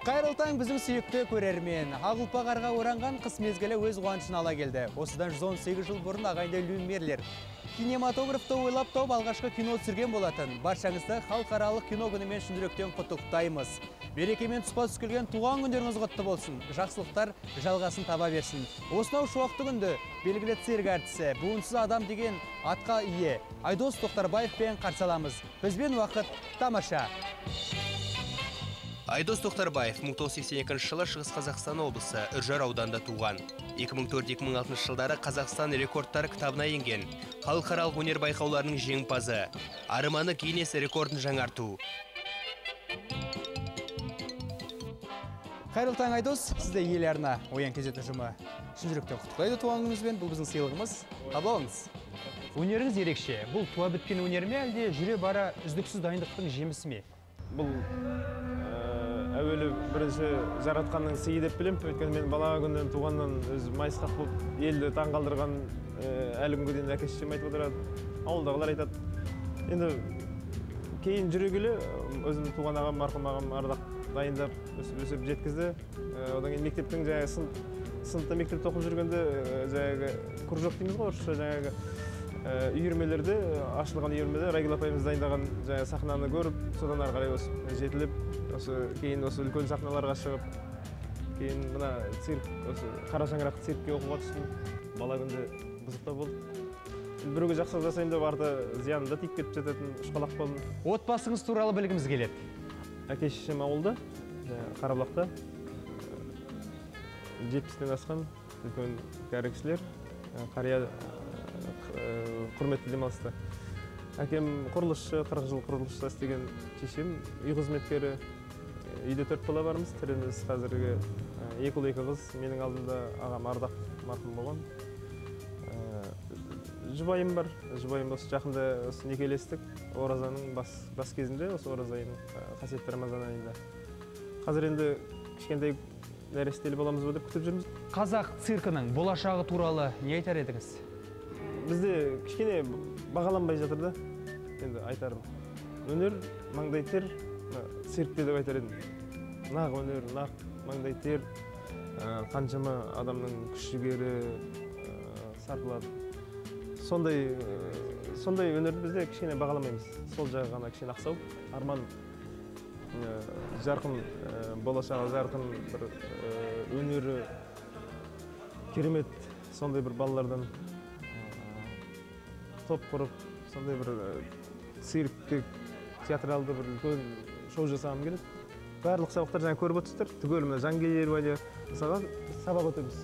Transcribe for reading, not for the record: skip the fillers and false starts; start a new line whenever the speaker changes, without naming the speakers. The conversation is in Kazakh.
Қайырлы таң біздің сүйікті көрермен. Ақ ұлпа қарға оранған қыс мезгілі өз қуанышын ала келді. Осыдан 118 жыл бұрын ағайынды Люмьерлер кинематографты ойлап тауып алғашқы кино түсірген болатын. Баршаңызды халықаралық кино күнімен шын жүректен құттықтаймыз. Берекемен тұспа-тұс келген туған күндеріңіз құтты болсын. Жақсылықтар жалғасын таба берсін. Осынау шуақты күнді белгілі цирк әртісі, буынсыз адам деген атқа ие Айдос Тоқтарбаевпен қарсы аламыз. Бізбен уақыт тамаша.
Айдос Тоқтарбаев 1982 жылы Шығыс Қазақстан облысы Үржар ауданында туған. 2004-2006 жылдары Қазақстан рекордтары кітабына енген. Халықаралық өнер байқауларының жеңімпазы. Арманы Гиннес рекордын жаңарту.
Қайырлы таң, Айдос. Сізді ел арна Оян кезет ұжымы шын жүректен құттықтайды туған күніңізбен. Бұл біздің сыйлығымыз. Қабыл алыңыз. Өнеріңіз ерекше. Бұл туа біткен өнер ме, әлде жүре бара үздіксіз дайындықтың жемісі ме?
Бұл әуелі бірінші жаратқанның сыйы деп білем. Өйткені мен бала күннен туғаннан өзі майысқақ болып елді таңғалдырған, әлі күнге дейін әке шешем айтып отырады, ауылдағылар айтады. Енді кейін жүре келе өзім туған ағам, марқұм ағам Ардақ дайындап өсіп жеткізді. Одан кейін мектептің жаңағы сыныпта мектепте оқып жүргенде жаңағы кружок дейміз ғой орысша, жаңағы үйірмелерде, ашылған үйірмеде Райгүл апайымыз дайындаған жаңағы сахнаны көріп, содан ары қарай өсіп жетіліп, осы кейін осы үлкен сахналарға шығып, кейін мына цирк, осы қара шаңырақ циркке оқуға түстім. Бала күнде бұзықтау болды. Біреуге жақсылық жасаймын деп арты зияны да тиіп кетіп жататын ұшқалақ болдым.
Отбасыңыз туралы білгіміз келеді.
Әке шешем ауылда, Қарабұлақта, 70-тен асқан үлкен кәрі кісілер, қария, құрметті демалыста. Әкем құрылысшы, 40 жыл құрылысшыда істеген, шешем үй қызметкері. Үйде 4 бала бармыз, тіріміз қазіргі 2 ұл 2 қыз. Менің алдымда ағам Ардақ марқұм болған. Жұбайым бар, жұбайым осы жақында осы некелестік, оразаның бас кезінде, осы ораза айының, қасиетті Рамазан айында. Қазір енді кішкентай нәрестелі боламыз ба деп күтіп жүрміз.
Қазақ циркінің болашағы туралы не айтар едіңіз?
Бізде кішкене бағаланбай жатыр да. Енді айтарым, өнер маңдай тер, циркте деп айтар едім. Нақ өнер, нақ маңдай тер, қаншама адамның күш жігері сарпылады. Сондай өнерді бізде кішкене бағаламаймыз. Сол жағы ғана кішкене ақсау. Арман жарқын, болашағы жарқын бір өнері керемет сондай бір балалардан топ құрып, сондай бір цирктік, театралды бір үлкен шоу жасағым келеді. Барлық сабақтар жаңа көріп отырсыздар, түгел мына жангелер, мысалға сабақ өтеміз.